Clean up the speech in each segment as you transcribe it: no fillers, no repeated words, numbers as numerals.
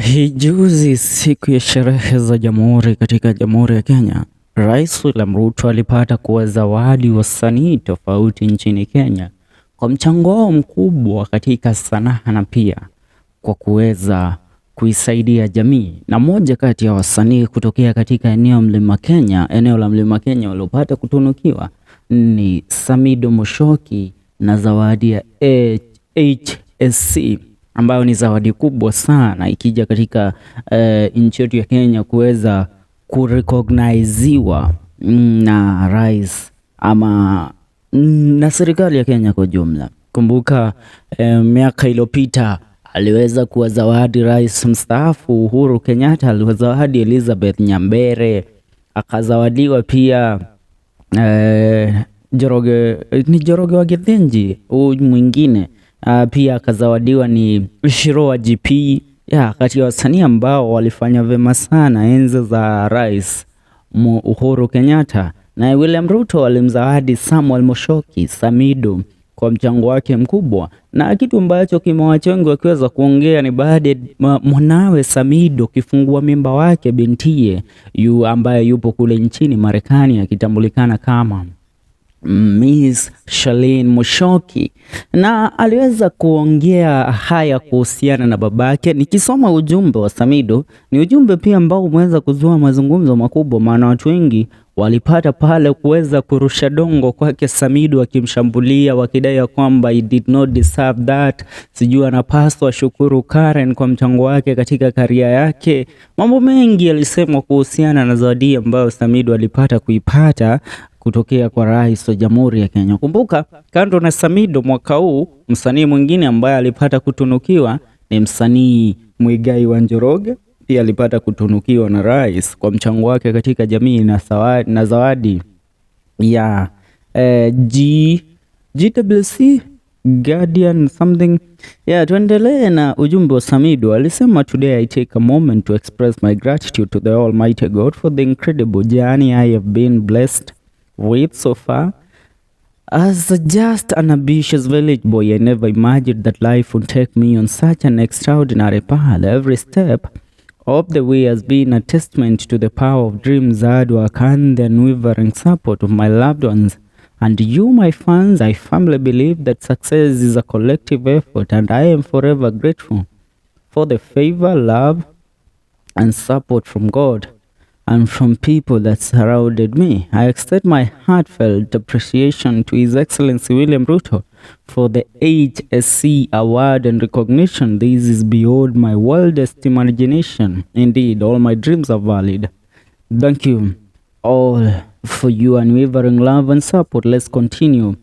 Hii juzi siku ya sherehe za Jamhuri katika Jamhuri ya Kenya, Rais William Ruto alipata kuwazawadi wasanii tofauti nchini Kenya kwa mchango wao mkubwa katika sanaa na pia kwa kuweza kuisaidia jamii. Na moja kati ya wasanii kutokea katika eneo Mlima Kenya, eneo la Mlima Kenya waliopata kutunukiwa ni Samidoh Moshoki na zawadi ya HSC ambayo ni zawadi kubwa sana ikija katika nchi yetu ya Kenya kuweza kurecogniziwa na rais ama na serikali ya Kenya kwa jumla. Kumbuka miaka iliyopita aliweza kuwazawadi rais mstaafu Uhuru Kenyatta, aliwazawadi Elizabeth Nyambere, akazawadiwa pia Njoroge, ni Njoroge wa Githinji huyu mwingine pia akazawadiwa ni Shiro wa GP ya kati ya wasanii ambao walifanya vema sana enzi za rais Uhuru Kenyatta. Na William Ruto alimzawadi Samuel Moshoki Samidoh kwa mchango wake mkubwa, na kitu ambacho kimewacha wengi wakiweza kuongea ni baada ya mwanawe Samidoh kifungua mimba wake bintiye yu ambaye yupo kule nchini Marekani akitambulikana kama Miss Charlene Moshoki, na aliweza kuongea haya kuhusiana na babake. Nikisoma ujumbe wa Samidoh, ni ujumbe pia ambao umeweza kuzua mazungumzo makubwa, maana watu wengi walipata pale kuweza kurusha dongo kwake Samidoh, wakimshambulia wakidai ya kwamba he did not deserve that, sijui anapaswa shukuru Karen kwa mchango wake katika career yake. Mambo mengi yalisemwa kuhusiana na zawadi ambayo Samidoh alipata kuipata kutokea kwa rais wa Jamhuri ya Kenya. Kumbuka, kando na Samidoh, mwaka huu msanii mwingine ambaye alipata kutunukiwa ni msanii Muigai wa Njoroge, pia alipata kutunukiwa na rais kwa mchango wake katika jamii na zawadi ya GWC Guardian something. Yeah, tuendelee na ujumbe wa Samidoh. Alisema, "Today I take a moment to express my gratitude to the Almighty God for the incredible journey I have been blessed with so far. As just an ambitious village boy, I never imagined that life would take me on such an extraordinary path. Every step of the way has been a testament to the power of dreams, hard work, and the unwavering support of my loved ones. And you, my fans. I firmly believe that success is a collective effort, and I am forever grateful for the favor, love, and support from God and from people that surrounded me. I extend my heartfelt appreciation to His Excellency William Ruto for the HSC award and recognition. This is beyond my wildest imagination. Indeed, all my dreams are valid. Thank you all for your unwavering love and support. Let's continue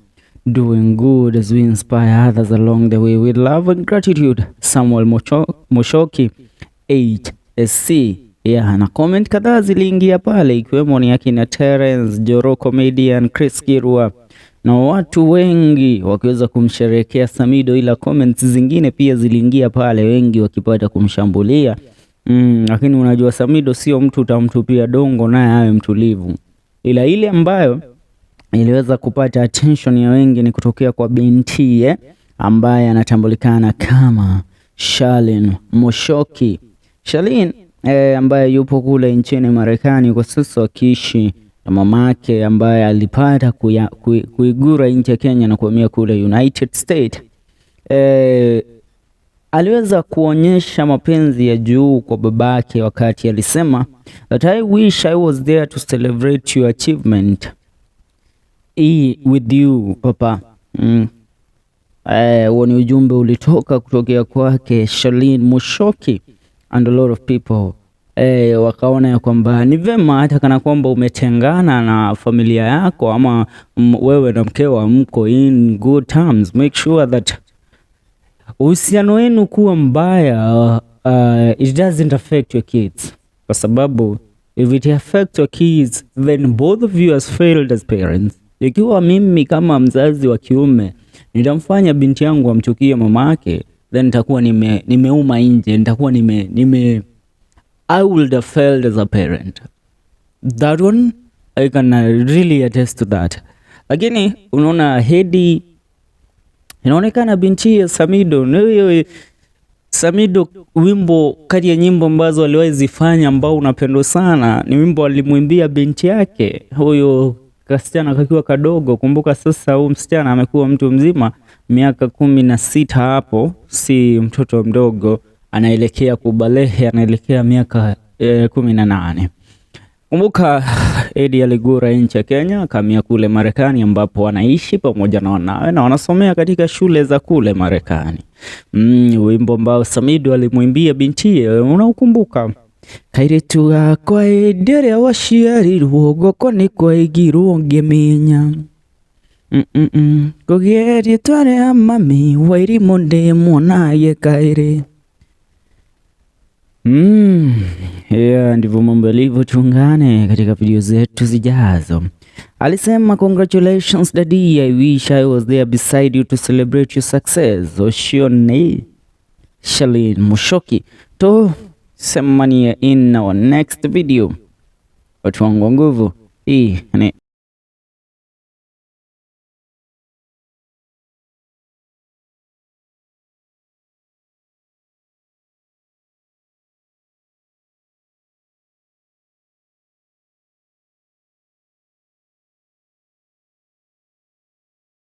doing good as we inspire others along the way. With love and gratitude, Samuel Moshoki, HSC." Yeah, na comment kadhaa ziliingia pale ikiwemo ni akina Terence Joro, comedian Chris Kirwa na watu wengi wakiweza kumsherehekea Samidoh, ila comments zingine pia ziliingia pale, wengi wakipata kumshambulia lakini unajua Samidoh sio mtu utamtupia dongo naye awe mtulivu, ila ile ambayo iliweza kupata attention ya wengi ni kutokea kwa bintiye ambaye anatambulikana kama Charlene Moshoki. Charlene ambaye yupo kule nchini Marekani kwa sasa akiishi na mamake ambaye alipata kuigura nchi ya Kenya na kuhamia kule United States. Aliweza kuonyesha mapenzi ya juu kwa babake wakati alisema that "I wish I was there to celebrate your achievement with you, papa." Huo ni ujumbe ulitoka kutokea kwake Charlene Moshoki, and a lot of people wakaona ya kwamba ni vema hata kana kwamba umetengana na familia yako ama wewe na mkeo mko in good terms, make sure that uhusiano wenu kuwa mbaya, it doesn't affect your kids, kwa sababu if it affects your kids, then both of you has failed as parents. Ikiwa mimi kama mzazi wa kiume nitamfanya binti yangu amchukie mama yake, then nitakuwa nimeuma nje, nitakuwa nime I would have failed as a parent. That one I can really attest to that. Lakini unaona hedi inaonekana binti ya Samidoh Samidoh, wimbo kati ya nyimbo ambazo aliwahi zifanya ambao unapendwa sana ni wimbo alimwimbia binti yake huyo kasichana kakiwa kadogo. Kumbuka sasa huyu msichana amekuwa mtu mzima, miaka 16 hapo, si mtoto mdogo, anaelekea kubalehe, anaelekea miaka 18. Kumbuka Edday aligura nchi ya Kenya akahamia kule Marekani ambapo anaishi pamoja na wanawe na wanasomea katika shule za kule Marekani. Wimbo ambao Samidoh alimwimbia bintiye unaukumbuka? Kairitu gakwa hĩndĩ ĩrĩa waciarirwo guoko nĩ kwaigirwo ngĩmenya ngũgĩe rĩtwa rĩa mami Wairimũ ndĩmuonagie kaĩrĩ. Yeah, ndivyo mambo yalivyo. Tuungane katika video zetu zijazo. Alisema congratulations daddy, I wish I was there beside you to celebrate your success. Oceane Shalin Mushoki to semanie in our next video. Watu wangu wa nguvu, hii ni